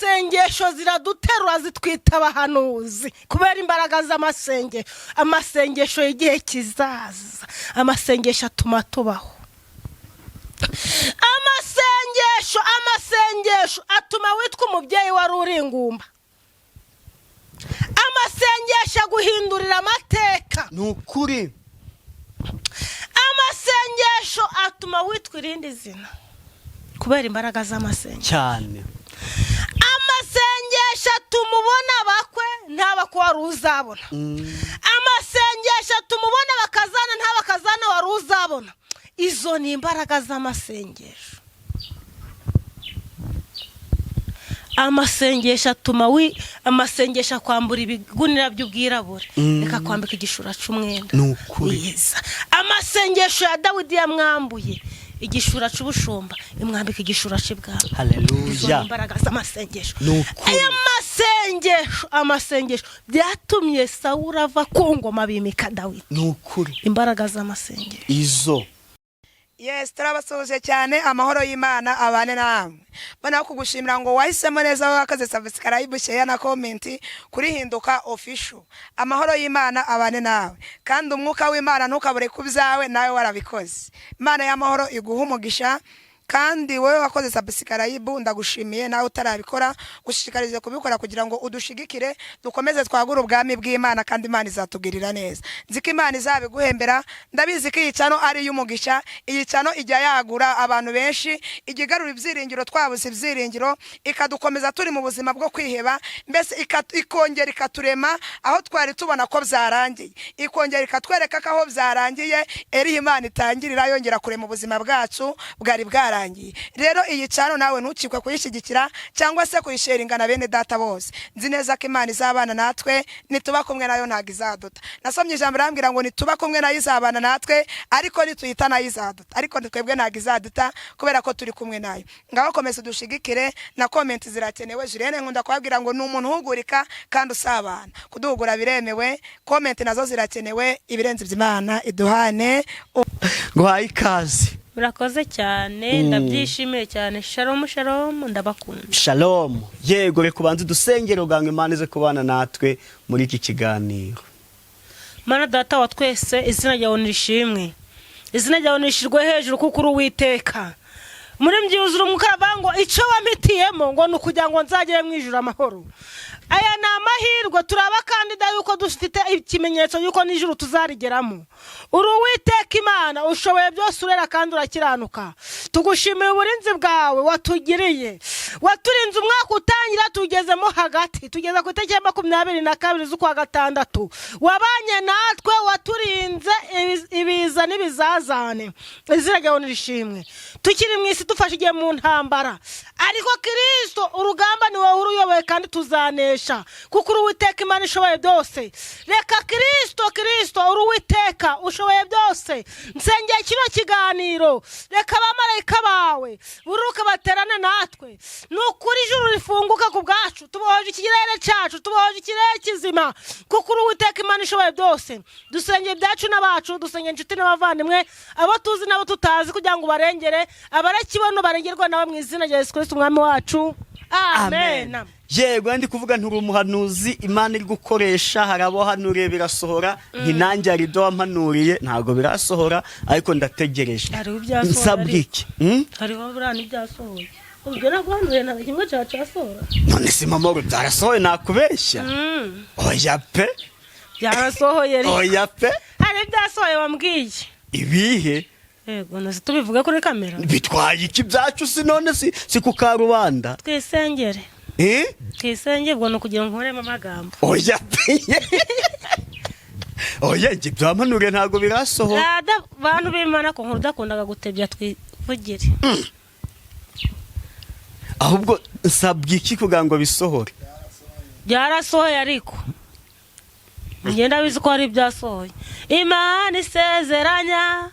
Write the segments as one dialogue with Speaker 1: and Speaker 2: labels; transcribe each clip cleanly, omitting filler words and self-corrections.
Speaker 1: Z'amasengesho ziraduterura, zitwita abahanuzi kubera imbaraga z'amasengesho, amasengesho y'igihe kizaza. Amasengesho atuma tubaho. Amasengesho atuma witwa umubyeyi wari uri ingumba. Amasengesho aguhindurira amateka.
Speaker 2: Ni ukuri.
Speaker 1: Amasengesho atuma witwa irindi zina kubera imbaraga z'amasengesho.
Speaker 2: Cyane.
Speaker 1: Amasengesho atuma ubona abakwe nta bakwe wari uzabona. Amasengesho atuma ubona bakazana nta bakazana wari uzabona. Izo ni imbaraga z'amasengesho. Amasengesho atuma wi amasengesho akwambura ibigunira by'ubwirabure, ikakwambika igishura cy'umwenda
Speaker 2: Ni ukuri.
Speaker 1: mwiza. Amasengesho ya Dawidi yamwambuye igishura cy'ubushumba, imwambika igishura cy'ibwami. Izo ni
Speaker 2: Haleluya.
Speaker 1: imbaraga z'amasengesho.
Speaker 2: Ni ukuri.
Speaker 1: Aya masengesho byatumye Sawuli ava ku ngoma, bimika Dawidi.
Speaker 2: Ni ukuri.
Speaker 1: Imbaraga z'amasengesho.
Speaker 2: Izo.
Speaker 3: Yes, turabasuhuje cyane, amahoro y'Imana abane namwe. Mbona kugushimira ngo wahisemo neza, wowe wakoze subscribe, share na comment kuri Hinduka Official. Amahoro y'Imana abane nawe, kandi umwuka w'Imana ntukabure ku byawe, nawe warabikoze. Imana y'amahoro iguha umugisha. Kandi wowe wakoze subscribe, ndagushimiye. Nawe utarabikora, gushishikarize kubikora kugira ngo udushigikire, dukomeze twagure ubwami bw'Imana, kandi Imana izatugirira neza. Nzi ko Imana izabiguhembera. Ndabizi ko iyi channel ari iy'umugisha. Iyi channel ijya yagura abantu benshi, ijya igarura ibyiringiro twabuze ibyiringiro, ikadukomeza turi mu buzima bwo kwiheba, mbese ikongera ikaturema aho twari tubona ko byarangiye, ikongera ikatwereka ko aho byarangiye eriho Imana itangirira yongera kurema ubuzima bwacu bwari bwarangiye. Rero iyi channel nawe ntukikwe kuyishyigikira cyangwa se kuyisharinga na bene data bose. Nzi neza ko Imana izabana natwe. Nituba kumwe nayo, ntabwo izaduta. Nasomye ijambo rambwira ngo nituba kumwe nayo izabana natwe, ariko nituyita nayo izaduta. Ariko twebwe ntabwo izaduta kubera ko turi kumwe nayo. Ngaho komeza udushigikire, na comment zirakenewe. Julienne nkunda kubabwira ngo ni umuntu uhugurika kandi usabana. Kuduhugura biremewe, comment nazo zirakenewe. Ibirenze ibyo, Imana iduhane.
Speaker 2: Nguhaye ikaze.
Speaker 1: Murakoze cyane, ndabyishimiye cyane. Shalom, shalom, ndabakunda.
Speaker 2: Shalom. Yego, reka ubanze udusengero bwange, Imana ize kubana natwe muri iki kiganiro.
Speaker 1: Mana Data wa twese, izina ryawe nirishimwe, izina ryawe nirishirwe hejuru kuko uri Uwiteka. Muri mbyuzura umwuka, aravuga ngo icyo wampitiyemo ngo ni ukugira ngo nzagere mu ijuru amahoro. Aya ni amahirwe, turi abakandida yuko dufite ikimenyetso yuko n'ijuru tuzarigeramo. Uri Uwiteka Imana, ushoboye byose, urera kandi urakiranuka. Tugushimiye uburinzi bwawe watugiriye, waturinze umwaka utangira, tugezemo hagati, tugeze ku itariki ya 22 z'ukwa gatandatu. Wabanye natwe, waturinze ibiza n'ibizazane. Izina ryawe nirishimwe. Tukiri mu isi, dufashe igihe mu ntambara, ariko Kirisito, urugamba ni wowe uruyoboye kandi tuzanesha kuko uri Uwiteka Imana ishoboye byose. Reka Kirisito, Kirisito, uri Uwiteka ushoboye byose. Nsengeye kino kiganiro, reka abamarayika bawe bururuke baterane natwe. Ni ukuri, ijuru rifunguka ku bwacu. Tubohoje ikirere cyacu, tubohoje ikirere kizima kuko uri Uwiteka Imana ishoboye byose. Dusengeye ibyacu n'abacu, dusengeye inshuti n'abavandimwe, abo tuzi n'abo tutazi, kugira ngo ubarengere, abarakibona barengerwa nawe, mu izina rya Yesu Kirisito Umwami wacu, amen.
Speaker 2: Yego, ndi kuvuga nturi umuhanuzi Imana iri gukoresha. Hari abo hanuriye birasohora, nti nanjye hari ibyo wampanuriye ntabwo birasohora, ariko ndategereje.
Speaker 1: Hariho ibyasohoye.
Speaker 2: Nsabwa
Speaker 1: Ariko.
Speaker 2: iki? Hmm?
Speaker 1: Hariho buriya n'ibyasohoye. Ubwo naguhanuriye ntabwo kimwe cyawe cyasohora.
Speaker 2: None si mamoro, byarasohoye, nakubeshya? Oya pe.
Speaker 1: Byarasohoye ariko.
Speaker 2: Oya pe.
Speaker 1: Hari ibyasohoye wambwiye.
Speaker 2: Ibihe?
Speaker 1: Yego, nasi tubivuge kuri kamera?
Speaker 2: Bitwaye iki byacu? Si none si ku karubanda?
Speaker 1: Twisengere.
Speaker 2: Eh?
Speaker 1: Twisengere, ubwo ni ukugira ngo nkuremo amagambo.
Speaker 2: Oya pe, oya, njye byampanuriye ntabwo birasohora.
Speaker 1: Rada bantu b'Imana, ko nkuru udakundaga gutebya, twivugire.
Speaker 2: Ahubwo nsabwa iki kugira ngo bisohore?
Speaker 1: Byarasohoye, ariko ngenda bizi ko hari ibyasohoye. Imana isezeranya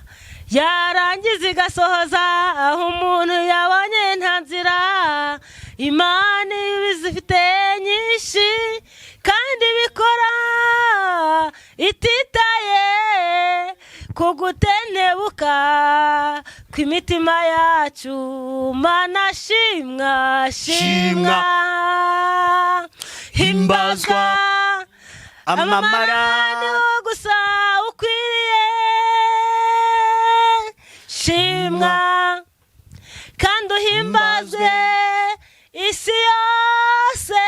Speaker 1: yarangiza igasohoza aho umuntu yabonye nta nzira. Imana ibizifite nyinshi kandi bikora ititaye ku gutentebuka kw'imitima yacu. Mana, shimwa, shimwa. Himbazwa.
Speaker 2: Amamara.
Speaker 1: Ni wowe gusa ukwiriye. Shimwa kandi uhimbazwe, isi yose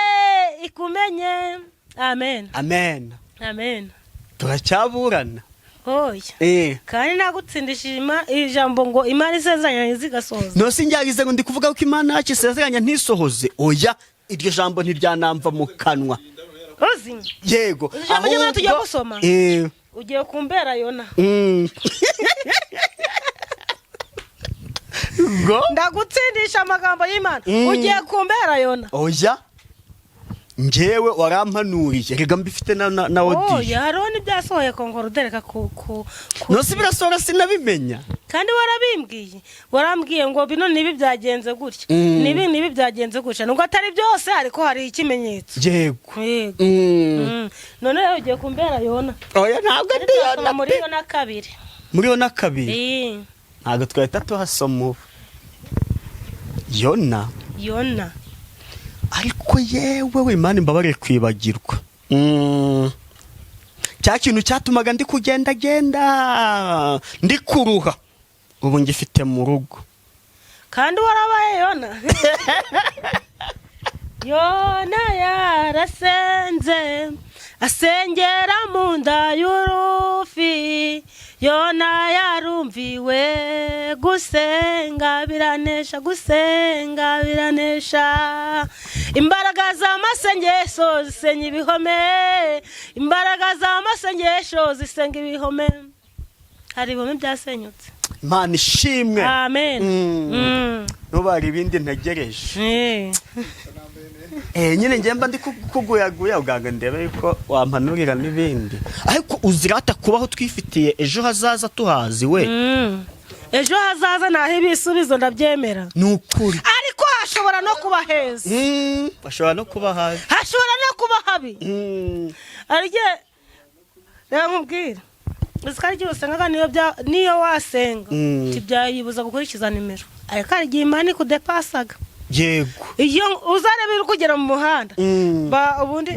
Speaker 1: ikumenye. Amen.
Speaker 2: Amen.
Speaker 1: Amen.
Speaker 2: Turacyaburana.
Speaker 1: Oya. Kandi nagutsindishije ijambo ngo Imana isezeranye zigasohoza.
Speaker 2: No sinjagize ngo ndi kuvuga ko Imana yacu isezeranya ntisohoze. Oya, iryo jambo ntiryanamva mu kanwa.
Speaker 1: Uzi?
Speaker 2: Yego.
Speaker 1: Ijambo ry'Imana tugiye
Speaker 2: Ahubwo-
Speaker 1: gusoma. Ugiye kumbera Yona.
Speaker 2: Ngo
Speaker 1: Ndagutsindisha amagambo y'Imana. Ugiye kumbera Yona.
Speaker 2: Oya, njyewe warampanuriye rega, mbifite na audio.
Speaker 1: Oya, hariho n'ibyasohoye kongora udereka ku
Speaker 2: No si birasohora sinabimenya.
Speaker 1: Kandi warabimbwiye, warambwiye ngo bino nibi byagenze gutya, nibi nibi byagenze gutya, nubwo atari byose ariko hari ikimenyetso.
Speaker 2: Yego.
Speaker 1: Yego. None rero ugiye kumbera Yona.
Speaker 2: Oya, ntabwo ndi
Speaker 1: Turasoma
Speaker 2: Yona
Speaker 1: muri
Speaker 2: pe.
Speaker 1: Yona 2.
Speaker 2: Muri Yona 2?
Speaker 1: Eh.
Speaker 2: Ntabwo twahita tuhasoma ubu Yona.
Speaker 1: Yona.
Speaker 2: Ariko yewe we, Imana imbabarire kwibagirwa. Cya kintu cyatumaga ndi kugendagenda ndi kuruha, ubu ngifite mu rugo.
Speaker 1: Kandi warabaye Yona. Yona yarasenze, asengera mu nda y'urufi. Yona yarumviwe. Gusenga biranesha, gusenga biranesha. Imbaraga z'amasengesho zisenya ibihome, imbaraga z'amasengesho zisenga ibihome. Hari ibihome byasenyutse.
Speaker 2: Imana ishimwe.
Speaker 1: Amen.
Speaker 2: Nubu hari ibindi ntegereje. Nyine njye mba ndi kuguyaguya ubwange ndebe yuko wampanurira n'ibindi, ariko uzirata kubaho twifitiye ejo hazaza tuhazi we.
Speaker 1: Ejo hazaza naho ibisubizo, ndabyemera.
Speaker 2: Ni ukuri.
Speaker 1: Ariko hashobora no kuba heza.
Speaker 2: Hashobora no kuba habi.
Speaker 1: Hashobora no kuba habi. Arye, reka nkubwire, uzi ko ari igihe usengaga, niyo wasenga, ntibyayibuza gukurikiza nimero, ariko hari igihe Imana ikudepasaga. Iyo uzareba uri kugera mu muhanda, ubundi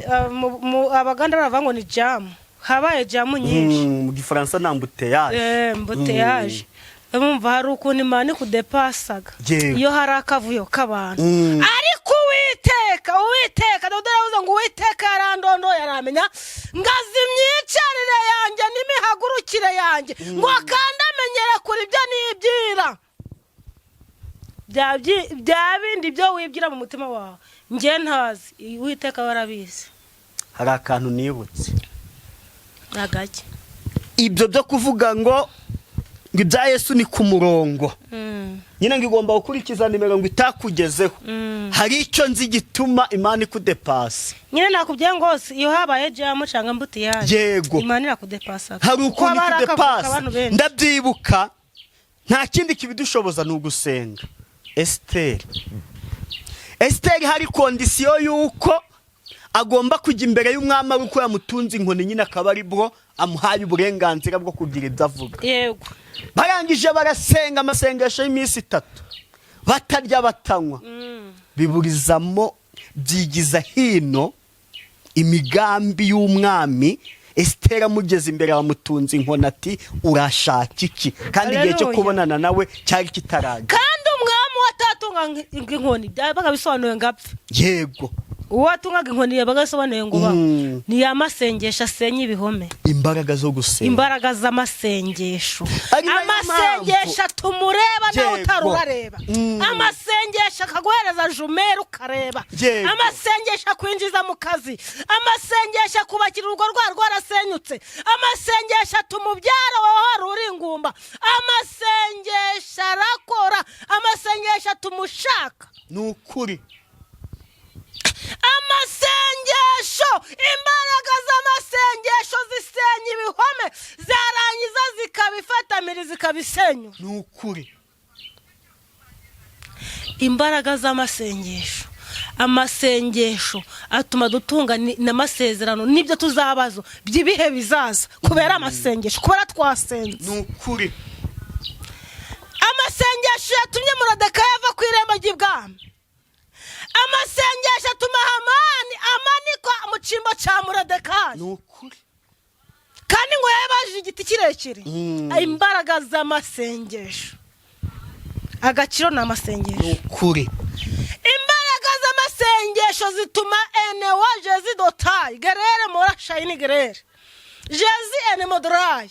Speaker 1: Abaganda baravuga ngo ni jam, habaye jam nyinshi.
Speaker 2: Mu Gifaransa ni embouteillage.
Speaker 1: Embouteillage. Bumva hari ukuntu Imana ikudepasaga iyo hari akavuyo k'abantu. Ariko Uwiteka, Uwiteka, Dawidi aravuze ngo Uwiteka yarandondoye aramenya, ngazi imyicarire yanjye n'imihagurukire yanjye, ngo kandi amenyere kure ibyo nibwira. Bya bindi byo wibwira mu mutima wawe njye ntazi, Uwiteka warabizi.
Speaker 2: Hari akantu nibutse.
Speaker 1: Agake.
Speaker 2: Ibyo byo kuvuga ngo ibya Yesu ni ku murongo, nyine ngo igomba gukurikiza nimero ngo itakugezeho, hari icyo nzi gituma Imana ikudepasa.
Speaker 1: Nyine nakubwiye ngo iyo habaye jam cyangwa embouteillage, Imana irakudepasa.
Speaker 2: Hari
Speaker 1: Kuko
Speaker 2: ukuntu
Speaker 1: haba hari akavuyo
Speaker 2: ikudepasa.
Speaker 1: k'abantu benshi.
Speaker 2: Ndabyibuka, nta kindi kibidushoboza ni ugusenga. Esiteri hari condition y'uko agomba kujya imbere y'umwami ari uko yamutunze inkoni, nyine akaba ari bwo amuhaye uburenganzira bwo kugira ibyo avuga. Barangije barasenga amasengesho y'iminsi 3, batarya batanywa, biburizamo, byigiza hino imigambi y'umwami. Esiteri amugeze imbere bamutunze inkoni, ati: "Urashaka iki?" Kandi igihe cyo
Speaker 1: Haleluya.
Speaker 2: kubonana nawe cyari kitaragera.
Speaker 1: Kandi umwami watatunga inkoni byabaga bisobanuye ngo apfe. Uwo watungaga inkoni yabaga bisobanuye ngo ubaho. Ni ya masengesho asenya ibihome.
Speaker 2: Imbaraga zo gusenga.
Speaker 1: Imbaraga z'amasengesho.
Speaker 2: Ari nayo
Speaker 1: Amasengesho atuma ureba nawe utari urareba. Amasengesho akaguhereza jumelle ukareba. Amasengesho akwinjiza mu kazi, amasengesho akubakira urugo rwarasenyutse, amasengesho atuma ubyara wawe wari uri ingumba, amasengesho arakora, amasengesho atuma ushaka.
Speaker 2: Ni ukuri.
Speaker 1: Amasengesho, imbaraga z'amasengesho zisenya ibihome, zarangiza zikabifatamira, zikabisenyura.
Speaker 2: Ni ukuri.
Speaker 1: Imbaraga z'amasengesho, amasengesho atuma dutunga n'amasezerano n'ibyo tuzabazo by'ibihe bizaza kubera amasengesho, kubera twasenze.
Speaker 2: Ni ukuri.
Speaker 1: Amasengesho yatumye Morodekayi ava ku irembo ry'ibwami. Amasengesho atuma Hamani amanikwa. cya Moridekayi.
Speaker 2: Ni ukuri.
Speaker 1: Kandi ngo yabajije igiti kirekire. Imbaraga z'amasengesho, agaciro ni amasengesho.
Speaker 2: Ni ukuri.
Speaker 1: Imbaraga z'amasengesho zituma enewa jezi dotayi gerere mora shayini gerere jezi ene modorayi.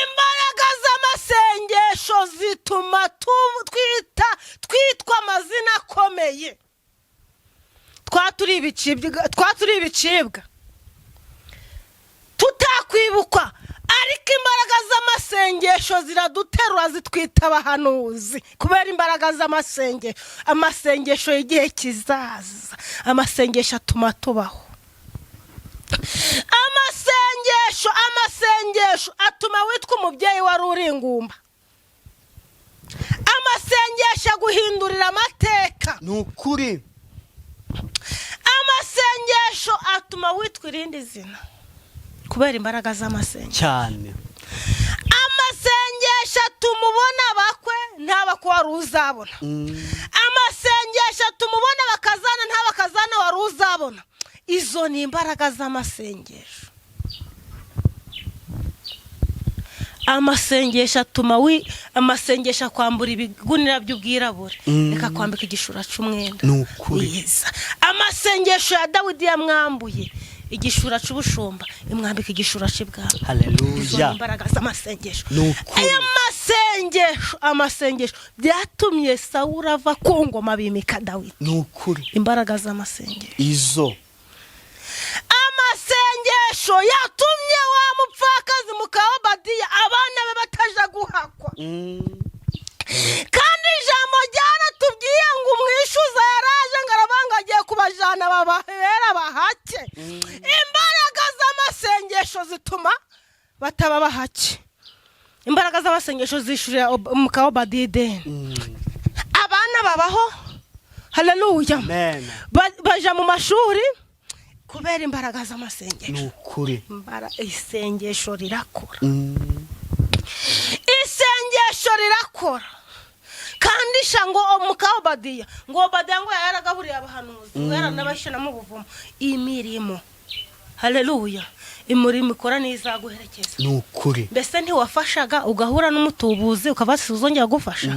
Speaker 1: Imbaraga z'amasengesho zituma twita twitwa amazina akomeye. Twaturi ibicibwa tutakwibukwa, ariko imbaraga z'amasengesho ziraduterura, zitwita abahanuzi kubera imbaraga z'amasengesho. Amasengesho y'igihe kizaza, amasengesho atuma tubaho. Amasengesho atuma witwa umubyeyi wari uri ingumba. Amasengesho aguhindurira amateka.
Speaker 2: Ni ukuri.
Speaker 1: Amasengesho atuma witwa irindi zina kubera imbaraga z'amasengesho.
Speaker 2: Cyane.
Speaker 1: Amasengesho atuma ubona abakwe nta bakwe wari uzabona. Amasengesho atuma ubona abakazana nta bakazana wari uzabona. Izo ni imbaraga z'amasengesho. Amasengesho atuma wi amasengesho akwambura ibigunira by'ubwirabure, reka kwambika igishura cy'umwenda
Speaker 2: Ni ukuri.
Speaker 1: mwiza. Amasengesho ya Dawidi yamwambuye igishura cy'ubushumba, imwambika igishura cy'ibwami. Izo ni
Speaker 2: Haleluya.
Speaker 1: imbaraga z'amasengesho.
Speaker 2: Ni ukuri.
Speaker 1: Aya masengesho byatumye Sawuri ava ku ngoma, bimika Dawidi.
Speaker 2: Ni ukuri.
Speaker 1: Imbaraga z'amasengesho.
Speaker 2: Izo
Speaker 1: Amasengesho yatumye wa mupfakazi muka Obadiya abana be bataja guhakwa. Kandi ijambo ryaratubwiye ngo umwishyuza yaraje ngo arabanga, agiye kubajana babahera bahake. Imbaraga z'amasengesho zituma bataba bahake. Imbaraga z'amasengesho zishyurira muka Obadiya ideni, abana babaho. Haleluya.
Speaker 2: Amen.
Speaker 1: Baja mu mashuri kubera imbaraga z'amasengesho.
Speaker 2: Ni ukuri.
Speaker 1: Isengesho rirakora. Isengesho rirakora. Kandi sha, ngo muka Obadiya, ngo Obadiya ngo yaragaburiye abahanuzi, ngo yaranabashyira mu buvumo. Imirimo, haleluya, umurimo ikora n'izaguherekeza.
Speaker 2: Ni ukuri.
Speaker 1: Mbese ntiwafashaga ugahura n'umutubuzi ukaba uzongera gufasha?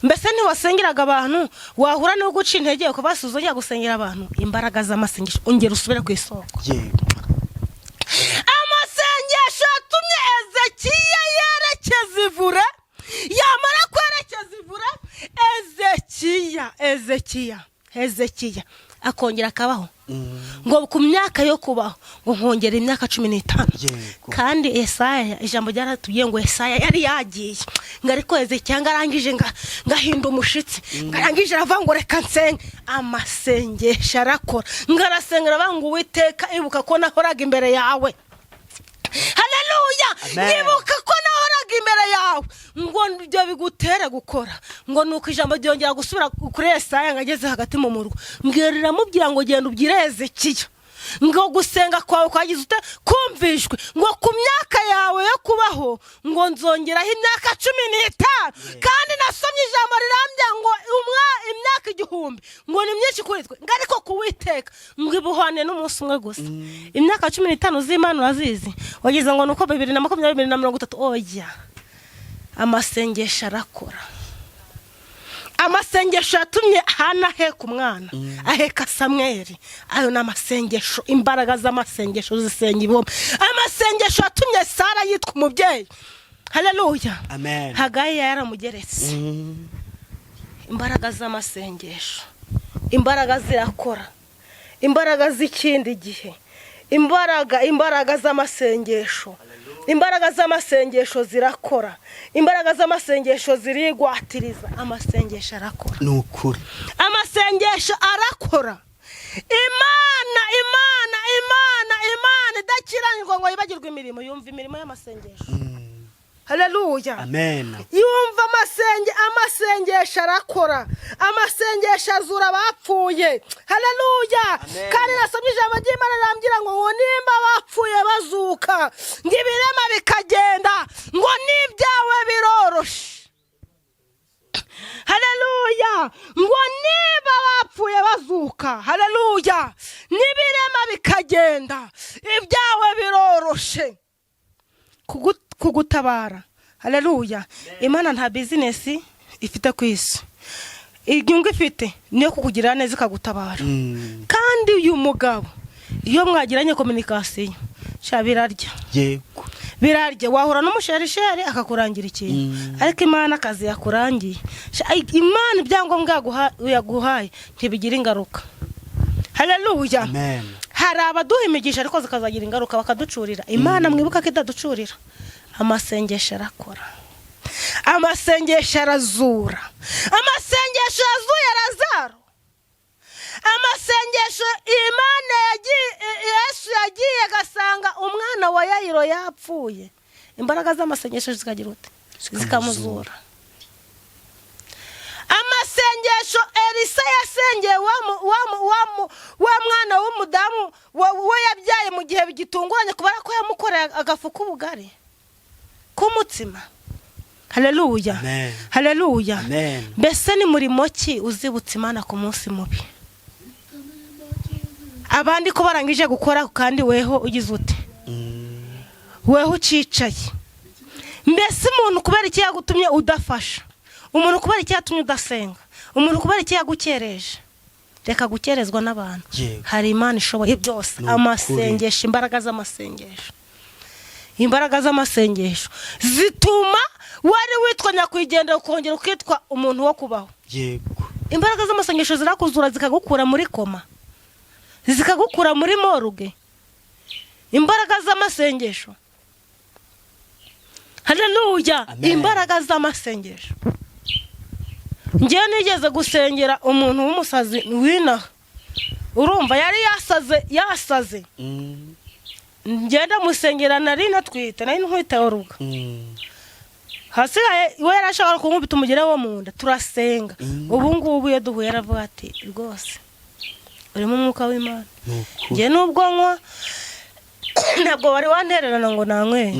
Speaker 1: Mbese ntiwasengeraga abantu, wahura no guca intege ukaba uzongera gusengera abantu? Imbaraga z'amasengesho, ongera usubire ku isoko. Amasengesho yatumye Ezekiya yerekeza ivure. Yamara kwerekeza ivure, Ezekiya akongera akabaho, ngo ku myaka yo kubaho ngo nkongera imyaka 15. Kandi Esaya, ijambo ryaratubwiye ngo Esaya yari yagiye, ngo ariko Ezekiya ngo arangije ngahinda umushitsi, ngo arangije aravuga ngo reka nsenge. Amasengesho arakora. Ngo arasenga, aravuga ngo: "Uwiteka, ibuka ko nahoraga imbere yawe." Haleluya.
Speaker 2: Amen.
Speaker 1: "Ibuka ko nahoraga imbere yawe," ngo ibyo bigutere gukora. Ngo nuko ijambo ryongera gusubira kuri Esaya, ngo ageze hagati mu murwa, mbwira, riramubwira ngo: "Genda ubwire Hezekiya ngo gusenga kwawe kwagize ute? Kumvishwe. Ngo ku myaka yawe yo kubaho ngo nzongeraho imyaka 15." Kandi nasomye ijambo rirambya ngo imyaka 1000 ngo ni myinshi kuri twe, ngo ariko kuwiteka ngo ibuhane n'umunsi umwe gusa. Imyaka 15 z'Imana urazizi? Wagize ngo ni uko 2020, 2030? Oya, amasengesho arakora. Amasengesho yatumye Hana aheka umwana, aheka Samweri. Ayo ni amasengesho. Imbaraga z'amasengesho zisenga ibombe. Amasengesho yatumye Sara yitwa umubyeyi. Haleluya.
Speaker 2: Amen.
Speaker 1: Hagayi yaramugeretse. Imbaraga z'amasengesho, imbaraga zirakora, imbaraga z'ikindi gihe, imbaraga z'amasengesho, imbaraga z'amasengesho zirakora, imbaraga z'amasengesho zirigwatiriza. Amasengesho arakora.
Speaker 2: Ni ukuri.
Speaker 1: Amasengesho arakora. Imana idakiranirwa ngo yibagirwe imirimo, yumva imirimo y'amasengesho. Haleluya.
Speaker 2: Amen.
Speaker 1: Yumva amasengesho arakora. Amasengesho azura abapfuye. Haleluya.
Speaker 2: Amen.
Speaker 1: Kandi nasomye ijambo ry'Imana rirambwira ngo nimba abapfuye bazuka, ngo ibirema bikagenda, ngo n'ibyawe biroroshe. Haleluya! Ngo niba bapfuye bazuka, haleluya, n'ibirema bikagenda, ibyawe biroroshe kugutabara. Haleluya! Imana nta business ifite ku isi, inyungu ifite niyo kukugirira neza ikagutabara. Kandi uyu mugabo iyo mwagiranye communication, sha, birarya. Birarya. Wahura n'umusherisheri akakurangira ikintu, ariko Imana akazi yakurangiye, sha, Imana ibyangombwa yaguhaye ntibigira ingaruka. Haleluya!
Speaker 2: Amen.
Speaker 1: Hari abaduha imigisha ariko zikazagira ingaruka, bakaducurira. Imana mwibuka ko itaducurira. Amasengesho arakora, amasengesho arazura, amasengesho yazuye Lazaro. Amasengesho Imana yagiye, Yesu yagiye agasanga umwana wa Yayiro yapfuye, imbaraga z'amasengesho zikagira ute? Zikamuzura. Amasengesho Elisa yasengeye wa mwana w'umudamu we yabyaye mu gihe gitunguranye, kubera ko yamukoreye agafu k'ubugari k'umutsima. Haleluya!
Speaker 2: Amen.
Speaker 1: Haleluya!
Speaker 2: Amen.
Speaker 1: Mbese ni murimo ki uzibutsa Imana ku munsi mubi, abandi ko barangije gukora, kandi weho ugize ute? Weho ucicaye. Mbese umuntu kubera iki yagutumye udafasha? Umuntu kubera iki yatumye udasenga? Umuntu kubera iki yagukereje? Reka gukerezwa n'abantu. Hari Imana ishoboye byose.
Speaker 2: Ni ukuri.
Speaker 1: Amasengesho, imbaraga z'amasengesho, imbaraga z'amasengesho zituma wari witwa nyakwigendera ukongera ukitwa umuntu wo kubaho. Imbaraga z'amasengesho zirakuzura, zikagukura muri coma, zikagukura muri morgue. Imbaraga z'amasengesho, haleluya!
Speaker 2: Amen.
Speaker 1: Imbaraga z'amasengesho. Ngewe nigeze gusengera umuntu w'umusazi w'inaha, urumva yari yasaze, yasaze. Ngenda musengera, nari natwite, nari ntwite uruga. Hasigaye we yari ashobora kunkubita umugere wo mu nda. Turasenga. Ubu ngubu iyo duhuye aravuga ati: "Rwose urimo umwuka w'Imana."
Speaker 2: Ni ukuri.
Speaker 1: Njye nubwo nywa, ntabwo wari wantererana ngo nanyweye.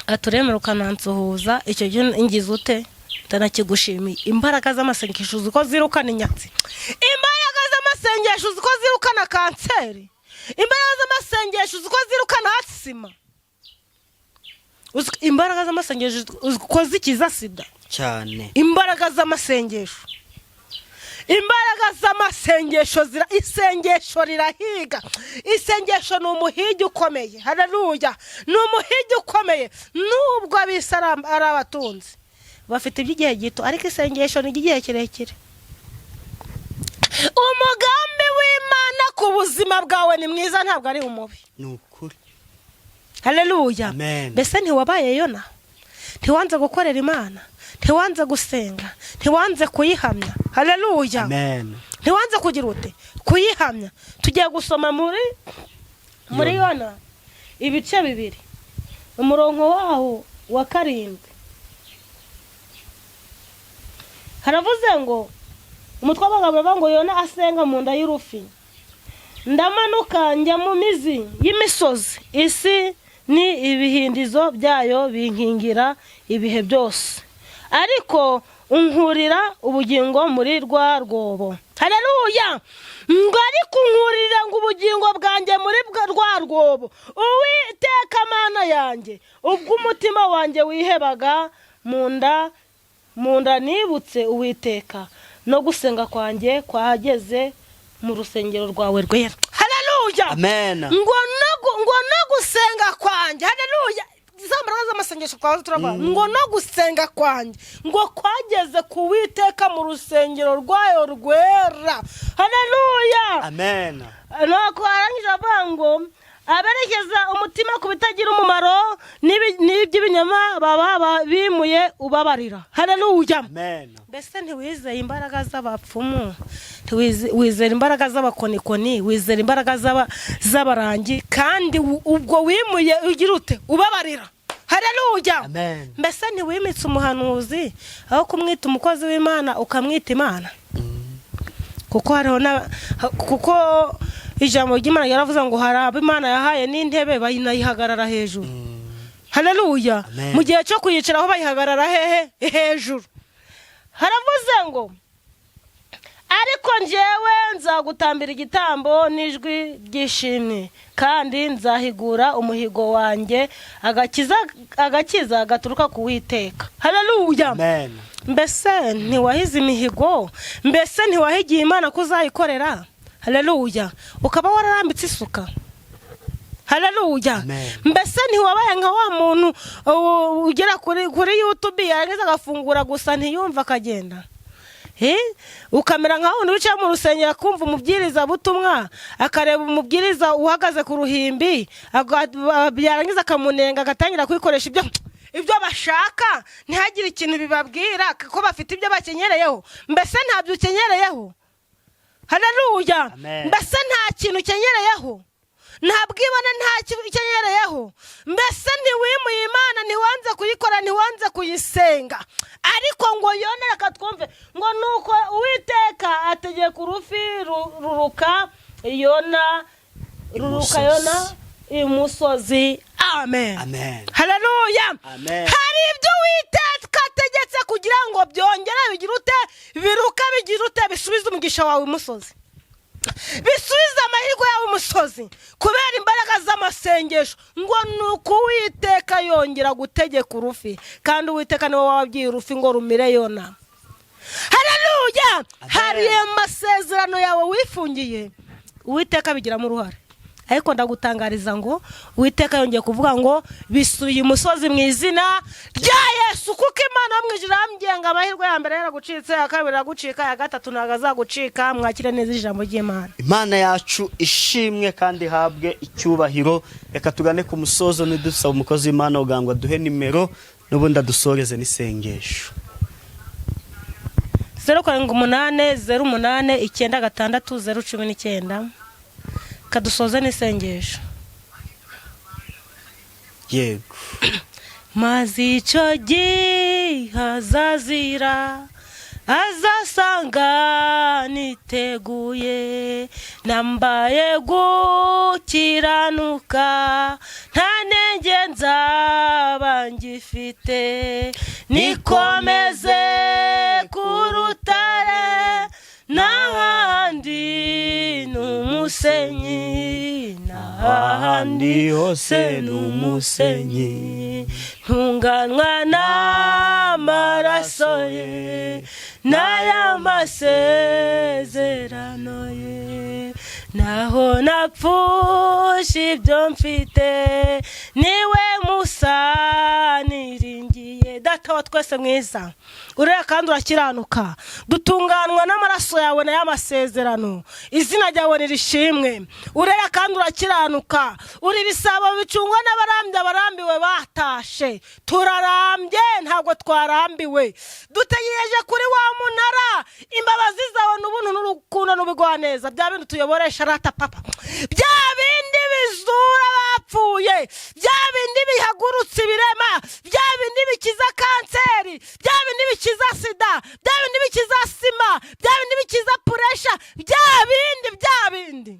Speaker 1: Aturemera ukanansuhuza, icyo gihe ngize ute? Ndanakigushimiye. Imbaraga z'amasengesho uzi ko zirukana inyatsi? Imbaraga z'amasengesho uzi ko zirukana kanseri? Imbaraga z'amasengesho uzi ko zirukana asima? Imbaraga z'amasengesho uzi ko zikiza sida?
Speaker 2: Cyane.
Speaker 1: Imbaraga z'amasengesho, imbaraga z'amasengesho zira, isengesho rirahiga. Isengesho ni umuhigi ukomeye. Haleluya! Ni umuhigi ukomeye. Nubwo abisi ari abatunzi bafite iby'igihe gito, ariko isengesho ni iry'igihe kirekire. Umugambi w'Imana ku buzima bwawe ni mwiza, ntabwo ari umubi.
Speaker 2: Ni ukuri.
Speaker 1: Haleluya!
Speaker 2: Amen.
Speaker 1: Mbese ntiwabaye Yona? Ntiwanze gukorera Imana, ntiwanze gusenga, ntiwanze kuyihamya. Haleluya!
Speaker 2: Amen.
Speaker 1: Ntiwanze kugira ute? Kuyihamya. Tugiye gusoma muri Yona ibice 2, umurongo waho wa 7. Haravuze ngo, umutwe w'abagabo bavuga ngo: "Yona asenga mu nda y'urufi." Ndamanuka njya mu mizi y'imisozi, isi ni ibihindizo byayo binkingira ibihe byose, ariko unkurira ubugingo muri rwa rwobo. Haleluya! Ngo ariko unkurira ngo ubugingo bwanjye muri rwa rwobo, Uwiteka Mana yanjye. Ubwo umutima wanjye wihebaga mu nda, nibutse Uwiteka, no gusenga kwanjye kwahageze mu rusengero rwawe rwera. Haleluya!
Speaker 2: Amen.
Speaker 1: Ngo no gusenga kwanjye, haleluya, za mbaraga z'amasengesho twahoze turavuga, ngo no gusenga kwanjye ngo kwageze ku Witeka mu rusengero rwayo rwera. Haleluya!
Speaker 2: Amen.
Speaker 1: Nuko arangije avuga ngo: "Aberekeza umutima ku bitagira umumaro n'iby'ibinyoma baba bimuye ubabarira." Haleluya!
Speaker 2: Amen.
Speaker 1: Mbese ntiwizeye imbaraga z'abapfumu? Wizera imbaraga z'abakonikoni, wizera imbaraga z'abarangi, kandi ubwo wimuye ugira ute? Ubabarira. Haleluya!
Speaker 2: Amen.
Speaker 1: Mbese ntiwimitse umuhanuzi, aho kumwita umukozi w'Imana ukamwita Imana? Kuko hariho na kuko ijambo ry'Imana ryaravuze ngo hari abo Imana yahaye n'intebe bayinayihagarara hejuru. Haleluya!
Speaker 2: Amen.
Speaker 1: Mu gihe cyo kuyicaraho bayihagarara hehe? Hejuru. Haravuze ngo: "Ariko njyewe nzagutambira igitambo n'ijwi ry'ishimwe, kandi nzahigura umuhigo wanjye, agakiza gaturuka ku Witeka." Haleluya!
Speaker 2: Amen.
Speaker 1: Mbese ntiwahize imihigo? Mbese ntiwahigiye Imana ko uzayikorera? Haleluya! Ukaba wararambitse isuka. Haleluya!
Speaker 2: Amen.
Speaker 1: Mbese ntiwabaye nka wa muntu ugera kuri YouTube, yarangiza agafungura gusa ntiyumve akagenda? Ukamera nka wundi wicaye mu rusengero, akumva umubwirizabutumwa, akareba umubwiriza uhagaze ku ruhimbi, yarangiza akamunenga, agatangira kwikoresha ibyo bashaka, ntihagire ikintu bibabwira kuko bafite ibyo bakenyereyeho. Mbese ntabyo ukenyereyeho? Haleluya!
Speaker 2: Amen.
Speaker 1: Mbese nta kintu ukenyereyeho? Nta bwibone, nta kintu ukenyereyeho? Mbese ntiwimuye Imana, ntiwanze kuyikora, ntiwanze kuyisenga? Ariko ngo Yona, reka twumve ngo: "Nuko Uwiteka ategeka urufi ruruka Yona, ruruka
Speaker 2: Imusozi.
Speaker 1: Yona imusozi." Amen.
Speaker 2: Amen.
Speaker 1: Haleluya!
Speaker 2: Amen.
Speaker 1: Hari ibyo Uwiteka ategetse kugira ngo byongere bigire ute? Biruka, bigire ute? Bisubize umugisha wawe imusozi, bisubize amahirwe yawe umusozi, kubera imbaraga z'amasengesho. Ngo ni uko Uwiteka yongera gutegeka urufi, kandi Uwiteka niwe wababwiye urufi ngo rumire Yona. Haleluya! Hari amasezerano yawe wifungiye, Uwiteka abigiramo uruhare. Ariko ndagutangariza ngo Uwiteka yongeye kuvuga ngo bisuye umusozi mu izina rya Yesu, kuko Imana yo mu ijuru irambwiye ngo amahirwe ya mbere yaragucitse, aya kabiri aragucika, aya gatatu ntabwo azagucika. Mwakire neza ijambo ry'Imana.
Speaker 2: Imana yacu ishimwe kandi ihabwe icyubahiro. Reka tugane ku musozo, ntidusaba umukozi w'Imana kugira ngo aduhe nimero, n'ubundi adusoreze n'isengesho.
Speaker 1: 0780896019. Kadusoze n'isengesho.
Speaker 2: Yego.
Speaker 1: Maze icyo gihe azazira azasanga niteguye, nambaye gukiranuka, nta nenge nzaba ngifite, nikomeze ku rutare, n'ahandi ni umusenyi, n'ahandi hose ni umusenyi. Ntunganwa n'amaraso ye n'aya masezerano ye, naho napfusha ibyo mfite, niwe musa niringiye. Data wa twese mwiza, urera kandi urakiranuka, dutunganwa n'amaraso yawe n'aya masezerano. Izina ryawe nirishimwe. Urera kandi urakiranuka, uri ibisabo bicungwa n'abarambye, abarambiwe batashe. Turarambye, ntabwo twarambiwe. Dutegereje kuri wa munara imbabazi zawe n'ubuntu n'urukundo n'ubugwaneza, bya bindi tuyoboresha rata papa, bya bindi bizura abapfuye, bya bindi bihagurutsa ibirema, bya bindi bikiza kanseri, bya bindi bikiza sida, bya bindi bikiza sima, bya bindi bikiza pressure, bya bindi, bya bindi.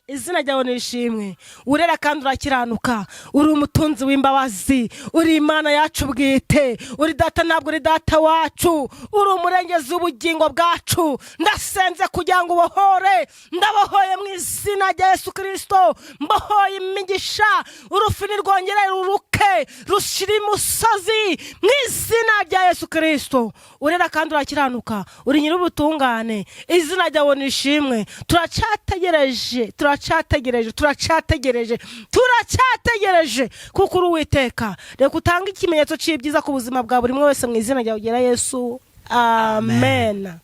Speaker 1: Izina ryawe nishimwe. Urera kandi urakiranuka, uri umutunzi w'imbabazi, uri Imana yacu bwite, uri data, ntabwo uri data wacu, uri umurengezi w'ubugingo bwacu. Ndasenze kugira ngo ubohore. Ndabohoye mu izina rya Yesu Kirisito. Mbohoye imigisha. Urufi nirwongere ruruke, rushira imusozi mu izina rya Yesu Kirisito. Urera kandi urakiranuka, uri nyir'ubutungane. Izina ryawe nishimwe. Turacyategereje, turacyategereje, turacyategereje, turacyategereje, kuko uri Uwiteka. Reka utange ikimenyetso cy'ibyiza ku buzima bwa buri umwe wese mu izina ryawe ugera Yesu. Amen.